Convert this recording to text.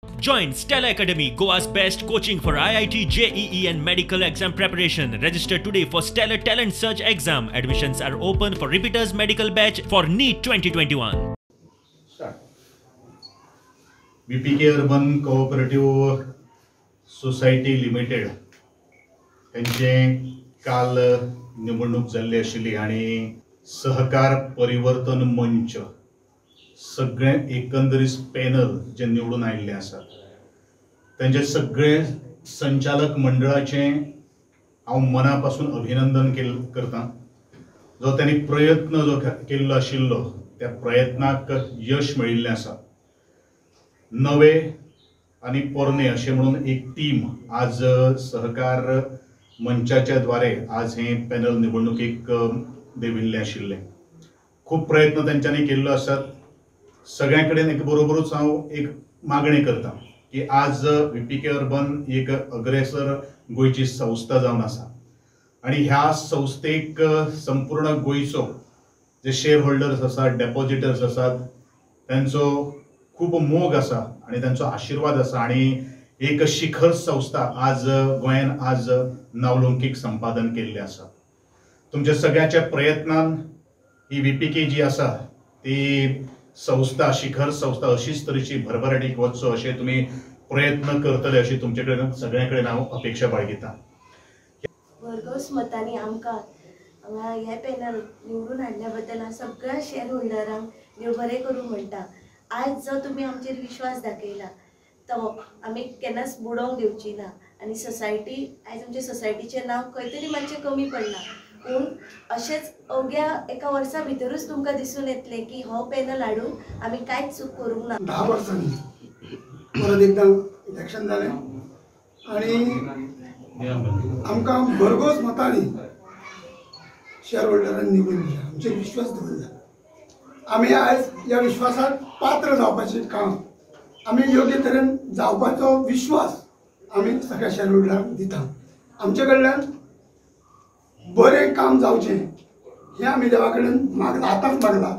Join Stella Academy, Goa's best coaching for IIT, JEE and medical exam preparation. Register today for Stellar Talent Search exam. Admissions are open for repeaters medical batch for NEET 2021. VPK Urban Cooperative Society Limited हेंचे काल निवडणूक जाल्ली आशिल्ली आनी सहकार परिवर्तन मंच सगळे एकंदरीत पॅनल जे निवडून आयिल्ले आसात तेंचे सगळे संचालक मंडळाचें हांव मना पासून अभिनंदन करता. जो त्यांनी प्रयत्न जो केल्लो आशिल्लो त्या प्रयत्नाक यश मेळिल्लें आसा. नवे आनी पोरणे अशें म्हणून एक टीम आज सहकार मंचाच्या द्वारे आज हे पॅनल निवडणुकीक देविल्लें आशिल्लें. खूब प्रयत्न तेंच्यांनी केल्लो आसात. सगळ्यां कडेन एक बरोबरूच हांव एक मागणी करता की आज व्हीपीके अर्बन एक अग्रेसर गोंयची संस्था जावन आसा आनी ह्या संस्थेक संपूर्ण गोंयचो जे शेअर होल्डर्स आसात, डेपॉजिटर्स आसात तेंचो खूब मोग आसा आनी तेंचो आशिर्वाद आसा आनी एक शिखर संस्था आज गोंयान आज नावलौकीक संपादन केल्लें आसा. तुमच्या सगळ्याच्या प्रयत्नान ही व्हीपीके जी आसा ती संस्था शिखर संस्था अशीच तरेची भरभराटीक वचचो अशें तुमी प्रयत्न करतले अशी तुमचे कडेन सगळ्यां कडेन हांव अपेक्षा बाळगिता. भरघोस मतांनी आमकां हांगा हे पॅनल निवडून हाडल्या बद्दल हांव सगळ्या शेअर होल्डरांक देव बरें करूं म्हणटा. आयज जो तुमी आमचेर विश्वास दाखयला तो आमी केन्नाच बुडोवंक दिवची ना आनी सोसायटी आयज आमच्या सोसायटीचें नांव खंय तरी मातशें कमी पडलां, पूण अशेंच अवघ्या एका वर्सा भितरूच तुमकां दिसून येतलें की हो पॅनल हाडून आमी कांयच चूक करूंक ना. 10 वर्सांनी परत एकदां इलेक्शन जालें आनी आमकां भरघोस मतांनी शेअर होल्डरांनी निवडून दिला, आमचेर विश्वास दवरला. आमी आयज ह्या विश्वासाक पात्र जावपाचें काम आमी योग्य तरेन जावपाचो विश्वास आमी सगळ्या शेअर होल्डरांक दिता. आमचे कडल्यान बरें काम जावचें हें आमी देवा कडेन मागलां, आतांच मागलां.